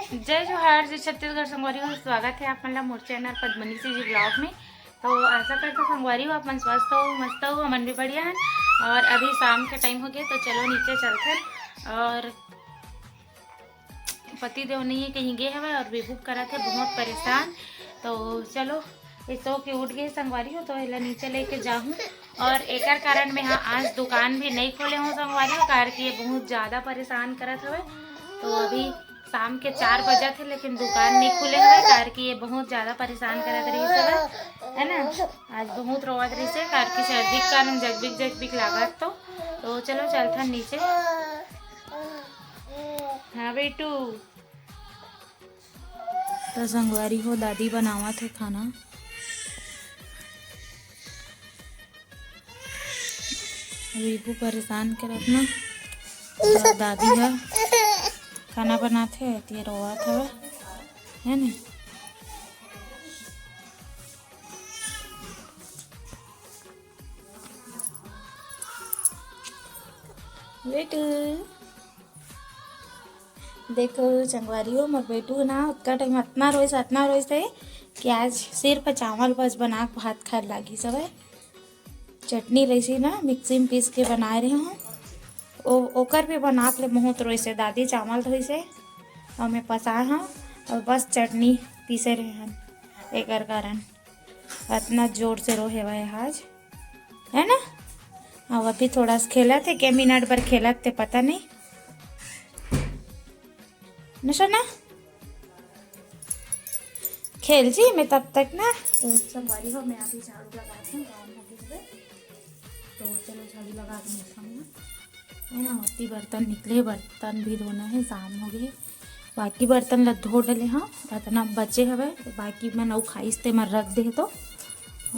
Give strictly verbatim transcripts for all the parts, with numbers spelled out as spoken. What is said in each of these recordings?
जय जोहार, जय छत्तीसगढ़ संगवारी हो, स्वागत है आप मन ला मोर चैनल पद्मनी सीजी ब्लॉग में। तो आशा करता संगवारी हो, आप मन स्वस्थ हो, मस्त हो, हमन भी बढ़िया हैं। और अभी शाम के टाइम हो गया, तो चलो नीचे चलते हैं। और पति देव नहीं है, कहीं गए हवे और बेबू करत है बहुत परेशान। तो चलो, ये सो के उठ गए संगवारी हो, तो एला नीचे लेके जाहूँ। और एकर कारण मैं हा आज दुकान भी नहीं खोले हूँ संगवारी हो, कारण कि ये बहुत ज़्यादा परेशान करत हवे। तो अभी शाम के चार बजत है, लेकिन दुकान नहीं खुले हवे, कारण कि ये बहुत ज़्यादा परेशान करत रही हवे, है ना। आज बहुत रोवत रही से, कारण कि सर्दी के कारण जगबिक जगबिक लागत। तो तो चलो चलथन नीचे। हाँ बेटू। तो संगवारी हो, दादी बनावत है खाना। रिपू परेशान करत ना, तो दादी ह खाना बनात है, ते रोवत हवे, है ना। बेटू, देखो संगवारी हो, मोर बेटू ना, उतका टाइम अतना रोइस, अतना रोइस है कि आज सिर्फ चावल बस बना के भात खाए लागिस हवे। चटनी रहिसे ना, मिक्सी में पीस के बनाए रहे हूँ। ओ, ओकर भी बना के ले बहुत रोइस है। दादी चावल धोइस है और मैं पसाए हूँ और बस चटनी पीसे रहे हन, एकर कारण अतना जोर से रोहे हवे आज, है ना। अब अभी थोड़ा सा खेलत है, के मिनट भर खेलत थे, पता नहीं। नशा ना खेल जी मैं तब तक ना। तो संगवारी हो, मैं अभी झाड़ू लगा के गाँव में गिर गए। तो चलो झाड़ू लगा के निकलूँ ना, है ना। ओती बर्तन निकले, बर्तन भी धोना है, शाम हो गई। बाकी बर्तन ला धो डले हाँ, अतना बचे हवे, बाकी मन अउ खाइस ते मन रख दे तो,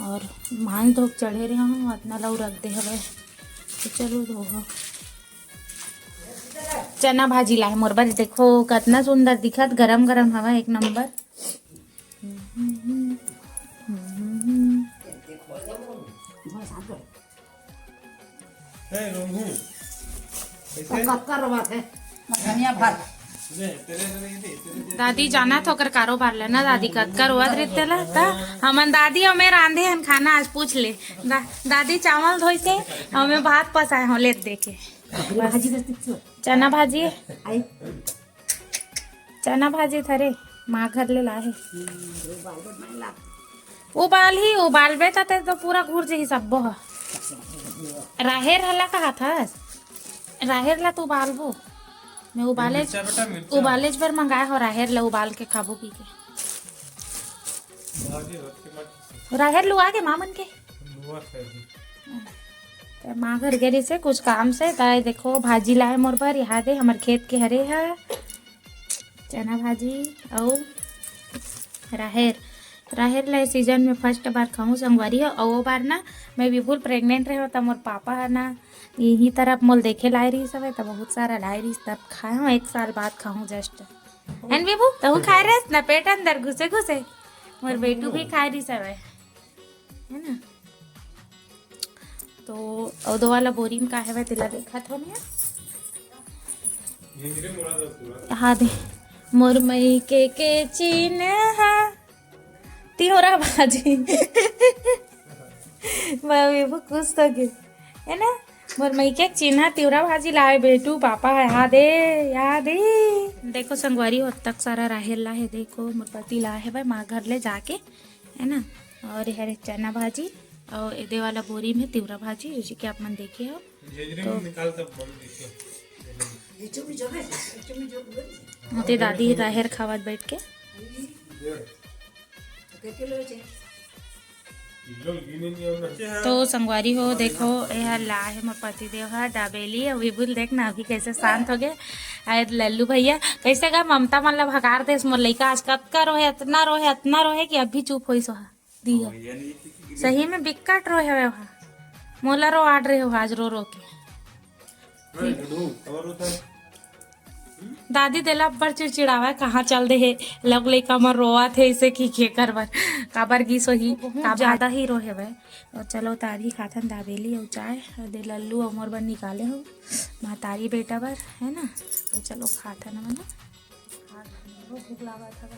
और मांज धो के चढ़े रहे हूँ, अतना ला अउ रख दे हवे। तो चलो धो हो। चना भाजी लाए मोर बर, देखो कतना सुंदर दिखत, गरम गरम हवा, एक नंबर। ए, रोहू, कैसे? कक्का रोवत है, मखनिया भात। ले, तेरे, तेरे, तेरे, तेरे, दादी जाना तो ओकर कारोबार ले ना, दादी कक्का रोवत रहिथे ला, त हमन दादी अउ मैं रांधे हन खाना, आज पूछ ले। दा-, दादी चावल धोइसे, अउ मैं भात पसाए हूँ, लेत देखे। भाजी बस। चना भाजी। आई। चना भाजी थरे माँ घर ले लाहे। उबालही, उबालबे त ते तो पूरा घुर जही सब्बो ह। राहेर हला कहा थस? राहेर ला तो उबालबो। मैं उबालेच, मिर्चा बेटा, मिर्चा। उबालेच बर मंगाए हो राहेर ला, उबाल के खाबो की के। भाजी रख के मत। राहेर लुआ के माँ मन के। लुआ खाए। त माँ घर गे रहिसे कुछ काम से, त देखो भाजी लाए मोर बर, यहाँ दे हमर खेत के हरे ह चना भाजी अउ राहेर। राहेर ला सीजन में फर्स्ट बार खाऊं संगवारी हो। अउ वो बार ना मैं बिल्कुल प्रेग्नेंट रहे त मोर पापा ह ना यही तरफ मोल देखे लाए रहिस हवे, त बहुत सारा लाए रहिस, तब खाए हूँ, एक साल बाद खाऊं जस्ट। एन बीबू, तहु खाए रहे ना, पेट अंदर घुसे घुसे। मोर बेटू भी खाए रहिस हवे, है ना। तो अउ दो वाला बोरी में का हवे तेला देखत हो ना। हाँ दे, मोर मई के के चिन्ह हा तिहोरा भाजी। मैं भी वो खुश तो गे, है ना। मोर मई के चिन्ह तिहोरा भाजी लाए बेटू, पापा है, हाँ दे, हाँ दे। देखो संगवारी हो, तक सारा राहेर ला है, देखो मोर पति ला है भाई माँ घर ले जाके, है ना। और ये हरे चना भाजी और एदे वाला बोरी में तिवरा भाजी, जैसे कि आप मन देखे हो। झिझरी तो में निकाल तब बन देखिए। ओते दादी राहेर खावत बैठ के। तो संगवारी हो, देखो, ये ला है मोर पति देव हा, दाबेली, अउ विभुल देख ना, अभी कैसे शांत हो गए। अरे लल्लू भैया, कैसे गा ममता मन ला भगार देस मोर लइका, आज कतका रोहे, अतना रोहे, अतना रोहे कि अभी चुप होइस हा। दिया। सही में बिकट रोहे हवे हा। मोला रोवाट रहे हो आज रो रो के। दादी तेला अब्बड़ चिड़चिड़ावा, कहाँ चल दे हे, लग लइका मन रोवत हे, इसे की के करबन, काबर गिस होही, बहुत का ज्यादा ही रोहे हवे। और चलो तारी खाथन दाबेली अउ चाय, और दे लल्लू अउ मोर बर निकाले हो, महतारी बेटा बर, है ना। तो चलो खाथन हमन। भूख लागत हवे।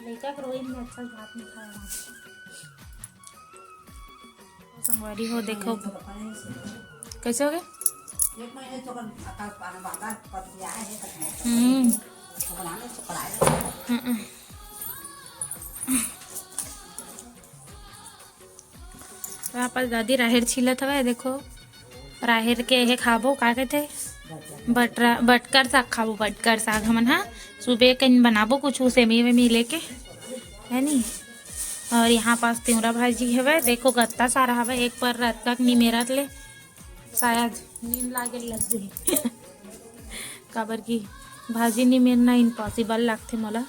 लइका के रोई में अच्छा से भात नहीं खाया वहाँ। संगवारी हो, देखो कैसे हो गए। हम्म। हम्म। यहाँ पर दादी राहेर छीलत हवे, देखो। राहेर के हे खाबो, का कहते? बटरा, बटकर साग खाबो, बटकर साग। हमन हा सुबह कहीं बनाबो कुछ सेमी वेमी लेके, है नी। और यहाँ पास तिवरा भाजी हवे, देखो गत्ता सारा हवे, एक पर रात तक निमेरत ले शायद नींद लागे लग जाही। काबर कि भाजी निमेरना इम्पॉसिबल लगथे मोला।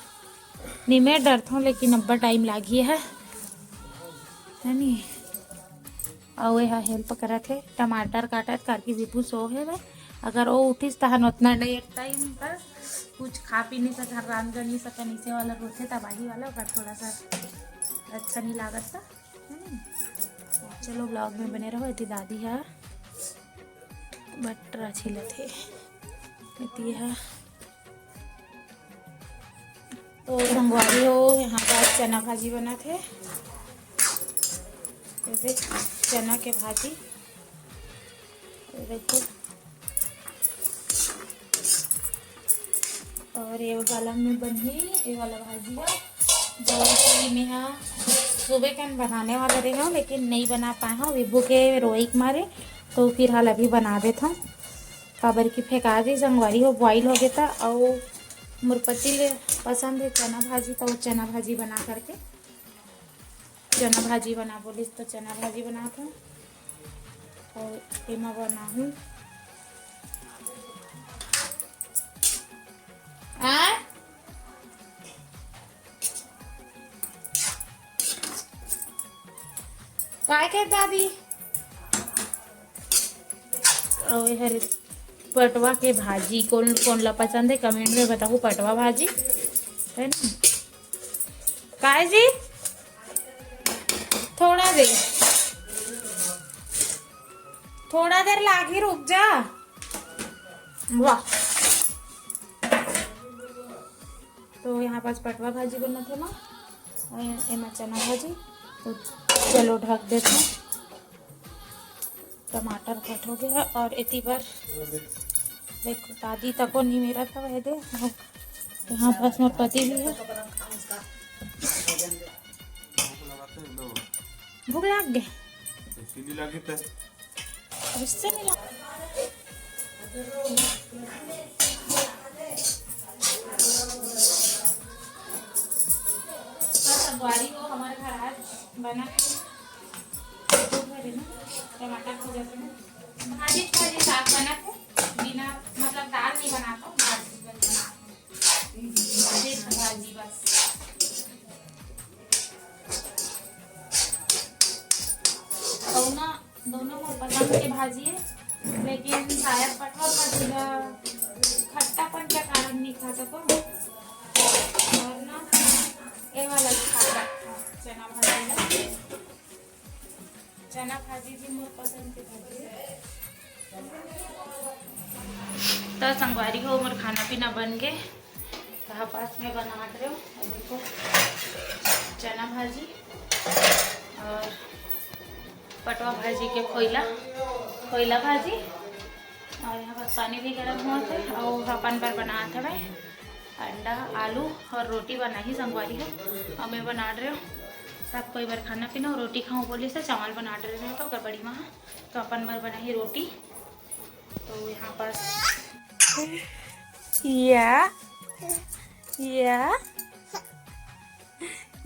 निमेर डरथों लेकिन अब्बड़ टाइम लागही है, है नी। अउ एहा हेल्प करत हे टमाटर काटत, करके विभू सो हेवय। अगर ओ उठिस तहन ओतना देर टाइम तक कुछ खा पी नहीं सकन, रांध नहीं सकन, इसे वाला रोथे तबाही वाला, ओकर थोड़ा सा अच्छा नहीं लागत था, है नी? चलो vlog में बने रहो। एती दादी हा बटरा छीलत हे, एती हा तो संगवारी हो, यहाँ पर चना भाजी बनत हे। ये देख, चना के भाजी, ये देखो। और ये वाला में बनही, ये वाला भाजी है, जो कि मैं हाँ सुबह कन बनाने वाला रहे हूँ, लेकिन नहीं बना पाए हूँ विभू के रोई के मारे। तो फिलहाल अभी बना देत हूँ, काबर कि फेंका जी संगवारी हो, बॉइल हो गए था। और मोर पति ले पसंद है चना भाजी, तो वो चना भाजी बना करके, चना भाजी बना बोलिस तो चना भाजी बनात हूँ। और एमा बनाहूँ आ काय के दादी? और ये हरे पटवा के भाजी, कौन कौन ला पसंद है कमेंट में बताओ। पटवा भाजी है ना, काय जी? थोड़ा देर, थोड़ा देर लागी, रुक जा। वाह, तो यहाँ पास पटवा भाजी बनत हे ना, और एमा चना भाजी। तो चलो ढक देते हैं। टमाटर कट हो गया है और एती बार देखो दादी तको नहीं मेरा था वह दे। यहाँ पास मोर पति भी है। भूख लाग गए। इससे नहीं लगा। अब इससे नहीं लगा। तो संगवारी हो, हमारे घर आज बना है, टमाटर की जगह में भाजी, भाजी साग बना है, बिना, मतलब, दाल नहीं बनाता हूँ, भाजी बस बनाता हूँ, भाजी, भाजी बस। और ना, दोनों मोर पसंद के भाजी है, लेकिन शायद पटवा भाजी ला खट्टापन के कारण नहीं खा सको। और ना, ये वाला खा सकता चना भाजी ला। चना भाजी भी मोर पसंद के भाजी है। तो संगवारी हो, मोर खाना पीना बन के, तो पास में बना रहे हो, देखो, चना भाजी और पटवा भाजी के खोइला, खोइला भाजी। और यहाँ पर पानी भी गरम होत हे और अपन बर बनात हवे अंडा, आलू और रोटी बनाही संगवारी हो। और मैं बना रहे हो सब कोई बर खाना पीना और रोटी खाऊँ बोली से चावल बना रहे हो तो गड़बड़ी में, तो अपन बर बनाही रोटी। तो यहाँ पर या, या,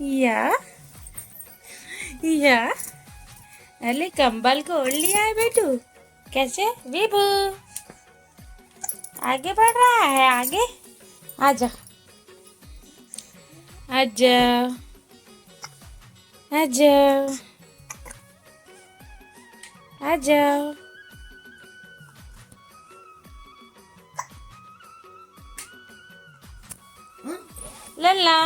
या, या। अरे, कंबल को ओढ़ लिया है बेटू। कैसे विभू? आगे बढ़ रहा है, आगे। आजा, आजा, आजा, आजा। लल्ला,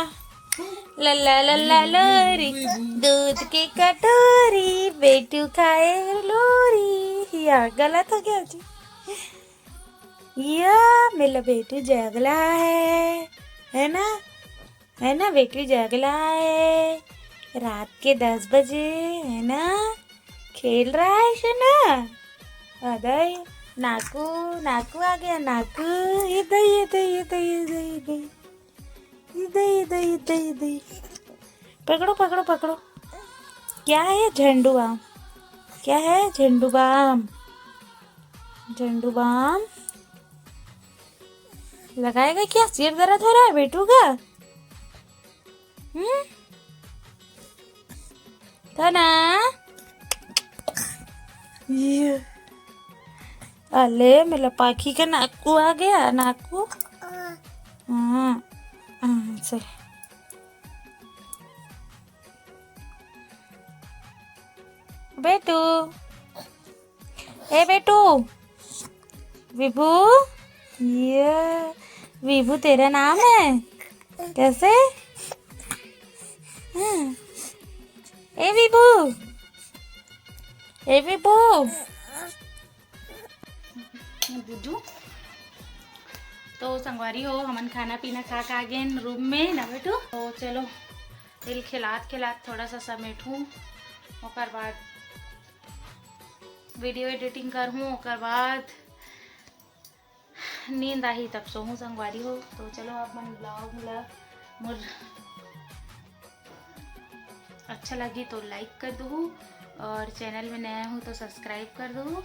लल्ला, लल्ला, लोरी, दूध की कटोरी, बेटू खाए लोरी। या गलत हो गया जी। या मेरा बेटू जगला है, है ना? है ना बेटू, जगला है रात के दस बजे, है ना? खेल रहा है सोना। अदय, नाकू, नाकू आ गया, नाकू। ये दे, ये दे, ये दे, ये दे, ये दे। ये दे, ये दे, ये दे, ये दे। पकड़ो, पकड़ो, पकड़ो। क्या है झंडू बाम? क्या है झंडू बाम? झंडू बाम लगाएगा क्या? सिर दर्द हो रहा है बेटू का? हम्म? तो ना, ये, अले मेरा पाखी का नाकू आ गया, नाकू। हाँ, हाँ, चल। बेटू, ए बेटू, विभू, ये विभू तेरा नाम है? कैसे? हाँ। ए विभू, ए विभू। बुझू। तो संगवारी हो, हमन खाना पीना खा के आ गेन रूम में ना बेटू। तो चलो, दिल खिलात खिलात थोड़ा सा समेटूँ, ओकर बाद वीडियो एडिटिंग करहूँ, ओकर बाद नींद आही तब सोहूँ संगवारी हो। तो चलो, आप मन ब्लॉग ला मोर अच्छा लगी तो लाइक कर दू, और चैनल में नया हूँ तो सब्सक्राइब कर दू,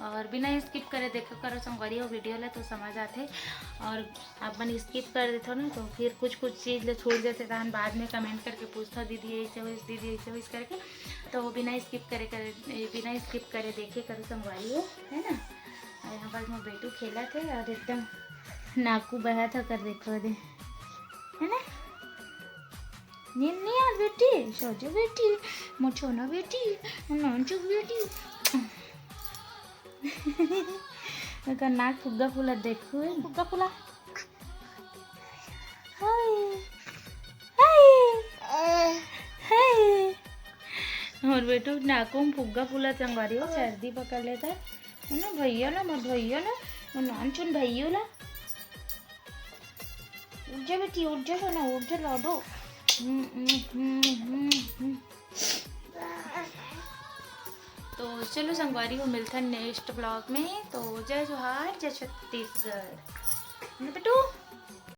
और बिना स्किप करे देखो करो संगवारी हो वीडियो ला, तो समझ आथे। और आप मन स्किप कर देथो ना, तो फिर कुछ कुछ चीज़ ले छूट जाथे, तहन बाद में कमेंट करके पूछथो, "दीदी, ऐसे होइस, दीदी, ऐसे होइस," करके। तो वो बिना स्किप करे, करे, बिना स्किप करे देखे करो संगवारी हो, है ना? और यहाँ पास में बेटू खेलत हे और एकदम नाकू बहत हे, कर देखो दे, है ना? नींद नहीं आ बेटी, सो जा बेटी, मोर छोना बेटी, मोर नानचुक बेटी। ओकर नाक फुग्गा फूला, देखो, ए, फुग्गा फूला। हाय, हाय, हाय। हमर बेटू नाकू में फुग्गा फूला, संगवारी हो, सर्दी पकड़ लेता है ना भैया ना, मोर भैया ना, मोर नानचुन भैया ना। उठ जा बेटी, उठ जा सोना, उठ जा, ला दो। हम्म, हम्म, हम्म, हम्म, हम्म। तो चलो संगवारी हो, मिलथन नेक्स्ट ब्लॉग में। तो जय जोहार, जय छत्तीसगढ़। ना बेटू,